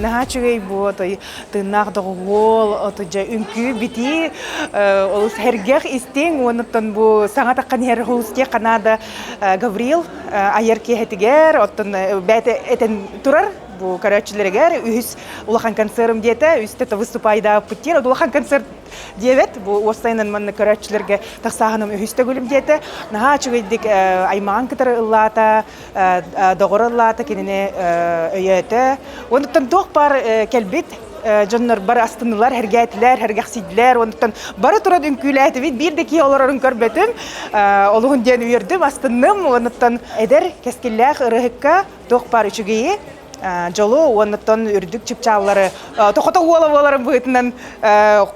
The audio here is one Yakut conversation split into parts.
Наһаа үчүгэй бу той тыыннаах доҕуһуол, отудьа үҥкүү битии олус сэргэх истиҥ уонуттан бу саҥа таххан иһэр Хулустия Канада Гаврил айар киэһэтигэр оттон бэйэтэ этэн турар бу көрөөччүлэригэр үһүс улахан концерым диэтэ үстэ выступайдаабыппыт диэн улахан концерт диэбэт бу уопсайынан манна көрөөччүлэргэ тахсааһыным үһүс төгүлүм диэтэ наһаа үчүгэйдик аймаҕын кытары ыллаата доҕоро ыллаата кинини өйөөтө онуттан туох баар кэлбит дьоннор бары астыннылар сэргээтилэр сэргэхсийдилэр онуттан бары туран үҥкүүлээтибит биир да киһи олорорун көрбөтүм олуһун диэн үөрдүм астынным онуттан эдэр кэскиллээх ырыаһыкка туох баар үчүгэйи дьолу уоннаттан үрдүк чыпчааллары тохото уола буоларын быһыытынан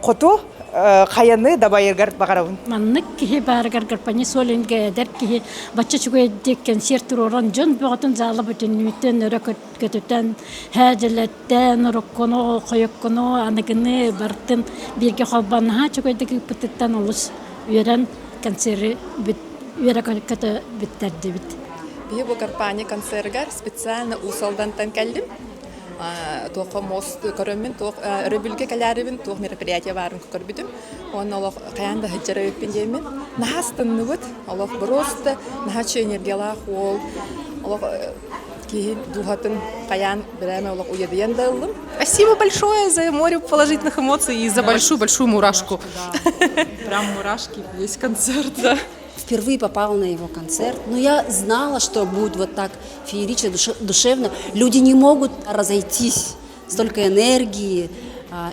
хоту хайаны дабайыргар баҕарабын. Маннык киһи баарыгар Гарпани Солинга эдэр киһи бачча үчүгэйдик кэнсиэр туруоран дьон бөҕөтүн заала бүтүннүүтүн өрө көтүтэн һээдьэлэттэн уруккуну хойуккуну аныгыны бартын бииргэ холбоон наһаа үчүгэйдик ыыппытыттан олус үөрэн концеры үөрэ көтө бүттэрдибит. Биһи бу компания концерыгар специально Уус Алдантан кэллим. Туохха мост көрөммүн, туох өрөбүлгэ кэлээрибин, туох мероприятие баарын көрбүтүм. Уонна олох хайаан да сылдьар эбиппин диэммин. Наһаа астынныбыт. Олох просто наһаа үчүгэй энергиялаах уол. Олох киһи дууһатын хайаан бэрээмэ олох уйадыйан да ыллым. Спасибо большое за море положительных эмоций и за большую-большую мурашку. Прям мурашки весь концерт, да. Впервые попала на его концерт. Но я знала, что будет вот так феерично, душевно. Люди не могут разойтись. Столько энергии,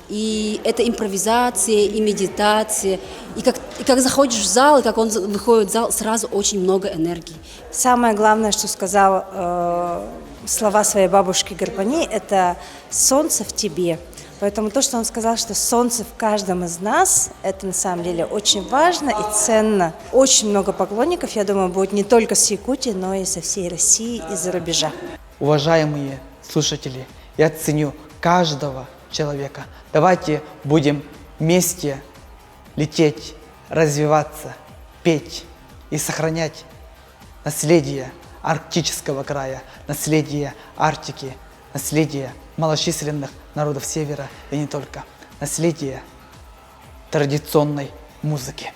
и это импровизация, и медитация. И как заходишь в зал, и как он выходит в зал, сразу очень много энергии. Самое главное, что сказал слова своей бабушки Гарпани, это «солнце в тебе». Поэтому то, что он сказал, что солнце в каждом из нас, это на самом деле очень важно и ценно. Очень много поклонников, я думаю, будет не только с Якутии, но и со всей России и за рубежа. Уважаемые слушатели, я ценю каждого человека. Давайте будем вместе лететь, развиваться, петь и сохранять наследие арктического края, наследие Арктики, наследие малочисленных народов Севера и не только, наследие традиционной музыки.